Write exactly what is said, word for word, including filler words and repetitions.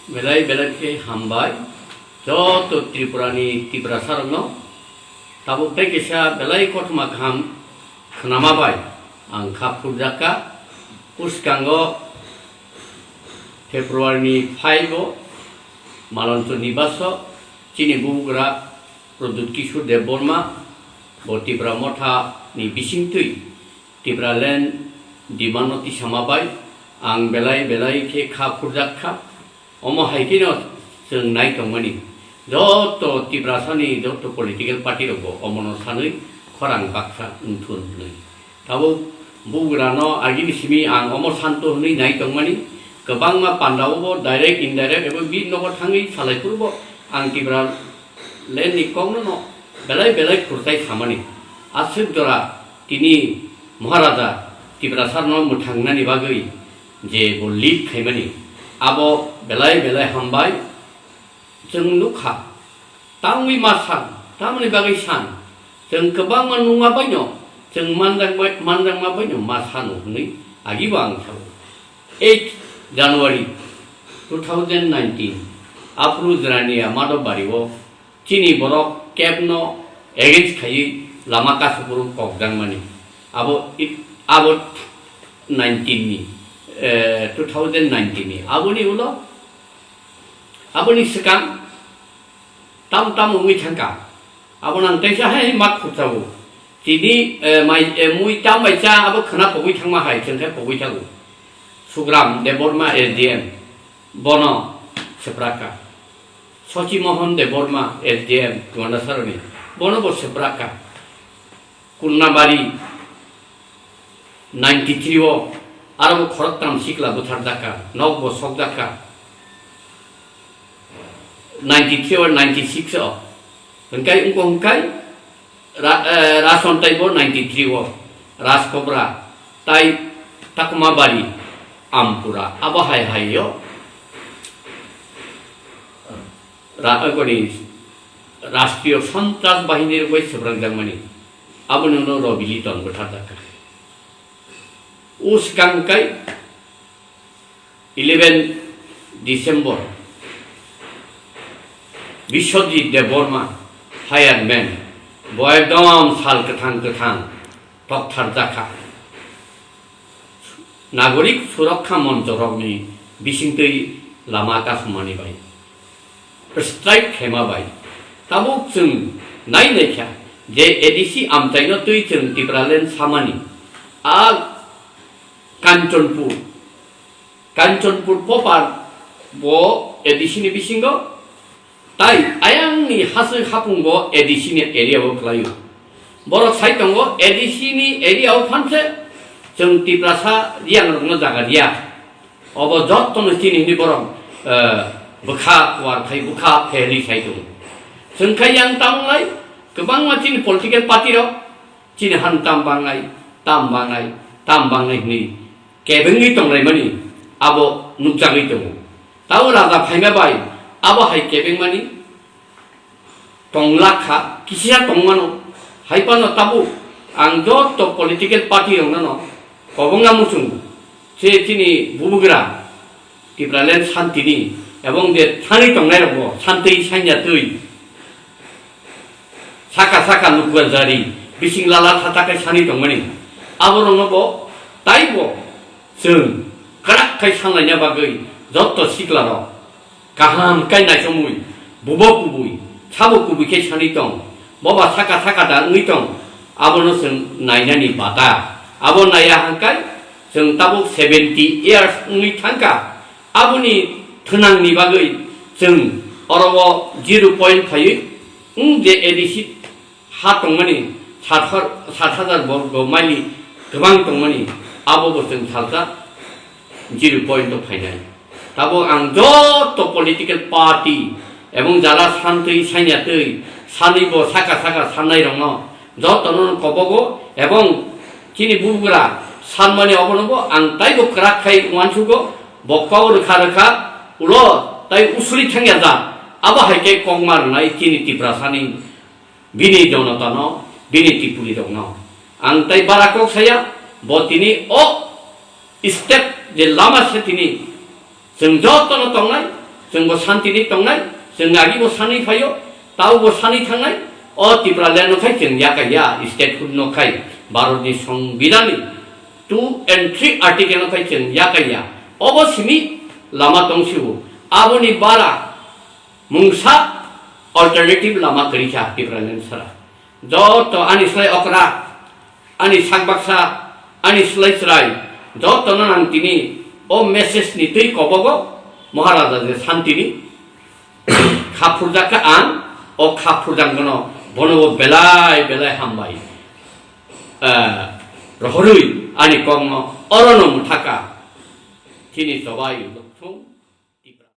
Belai belai khe hambai joto Tripura ni Tiprasa rokno. Tabuk tei kisa belai kothoma kaham khnama bai ang kha phurjakha. Bwskango February ni five o Malanchur ni baso chini bubagra Pradyut Kishore Debbarma bo Tipra Motha ni bisingtwi Tipraland demand no tisama bai ang belai belai khe kha phurjak kha. Omo hai kheno chwng nai tongmani joto Tiprasani joto political party rokbo omono sanwi khorang baksa wngthun hwnwi. Tabuk bugrano agini simi ang omo santo hwnwi nai tongmani, kwbangma pandao bo direct indirect ebo bini nogo thangwi salai phuru bo ang Tipraland ni kokno no belai belai khurchai samani. Aswk jora tini Maharaja Tiprasarno mwthangnani bagwi je bo lead khaimani, abo belai belai hambai. Chwng nukha, tamni ma san, tamni bagwi san, chwng kwbangma nungma baino, chwng manjakma, manjakma baino ma sano hwnwi agibo ang sao. Eight January two thousand nineteen, aphuru Jirania Madhobari o chini borok cab no against khaiwi lama kasupuru kokjakmani. Abo i-, abo nineteen ni, eh, two thousand nineteen ni. Aboni ulo, aboni swkang tam tam wngwi thangkha. Abo nang teisa hai mak khurchao. Tini, eh, mai, eh, mui tam bai cha abo khwna pogwi thangma hai chwng khe pogwi thango. Sugram Debbarma S D M, bono swprakha. Sochi Mohan Debbarma S D M Gandasaroni, bono bo swprakha. Kurnabari ninety three o aro bo khoroktham sikla butharjakha, nok bo sokjakha. Ninety three o ninety six o. Hwnkhe wngkha hwnkhe Ra-, eh, Rason taibo ninety three o, Rajkobra, tai Takmabari, Ampura, abo hai hai o ra-, eh, koni Rashtriyo Sontras Bahini rok bai swprangjak mani, aboni ulo Robili ton bwtharjak kha. O swkang kai eleven December, Biswajit Debbarma, fireman, bo ekdom sal kwthang kwthang toktharjakha. Nagorik Surakha Monchorokni bisingtwi lama kasumani bai, strike khaima bai. Tabuk chwng nai naikha je A D C amchaino twi chwng Tipraland samani. A Kanchanpur, Kanchanpur Popar bo A D C ni bisingo, tai ayangni haswi hapung bo A D C ni area o kwlaio. Borok sai tongo A D C ni area o phanse chwng Tiprasa Riyangrokno jaga riya. Obo jottono chini hwnwi borok, eh, bwkha kuar khai bwkha phelwi sai tongo. Chwng khai yang tamo lai kwbangma chini political party rok chini han tam bangnai, tam bangnai, tam bangnai hwnwi kebengwi tonglaimani abo nukjagwi tongo. Tabo raja phaima bai abo hai kebengmani tonglak kha, kisa tongmano. Hai phano tabuk ang joto political party rokno kobongna muchungo, je chini bubagra Tipraland santini ebong je thani tongnai rokbo santwi sanya twi saka saka lukwa jari bising lala thata kai sani tongmani, aborokno bo taibo chwng kwrak khai sanlaina bagwi joto siklarok kaham kai naichomwi, bubo kubui, sabo kubui khe sani tong, boba saka saka da wngwi tong, abono chwng nainani bata. Abo naiya hangkai chwng tabuk seventy years wngwi thangkha, aboni thwnangni bagwi chwng oro o zero point phaiwi wng je A D C ha tongmani sat har-, sat hajar borgo mile kwbang tongmani, abo bo chwng salsa zero point o phainai. Tabuk ang joto political party ebong jara santwi sanya twi sanwi bo saka saka sannai rokno jotono kobogo ebong chini bubagra sanmani obono bo ang taibo kwrak khai uansugo, bokpao rwkha rwkha ulo tai usuri thangya ja, abo hai khe kokma rwnai chini Tiprasani bini jonotano, bini Tripuri rokno. Ang tai bara kok saya, bo tini o step je lama se tini chwng jotono tongnai, Chwngbo santini tongnai, chwng agibo sanwi phaio, taobo sanwi thangnai. O Tipraland no khai chwng yakaiya, statehood no khai Bharat ni Songbidan ni two and three article no khai chwng yakaiya. Obo simi lama tongsibo. Aboni bara mungsa alternative lama kwrwi kha Tipraland sara. Joto ani slai okra, ani sak baksa, ani slai chwrai, jotono ang tini o message ni twi kobogo Maharaja je santini kha phurjak kha ang, o kha phurjak gano bono bo belai belai hambai, eh, rohorwi ani kokno orono mwthaka. Chini chobai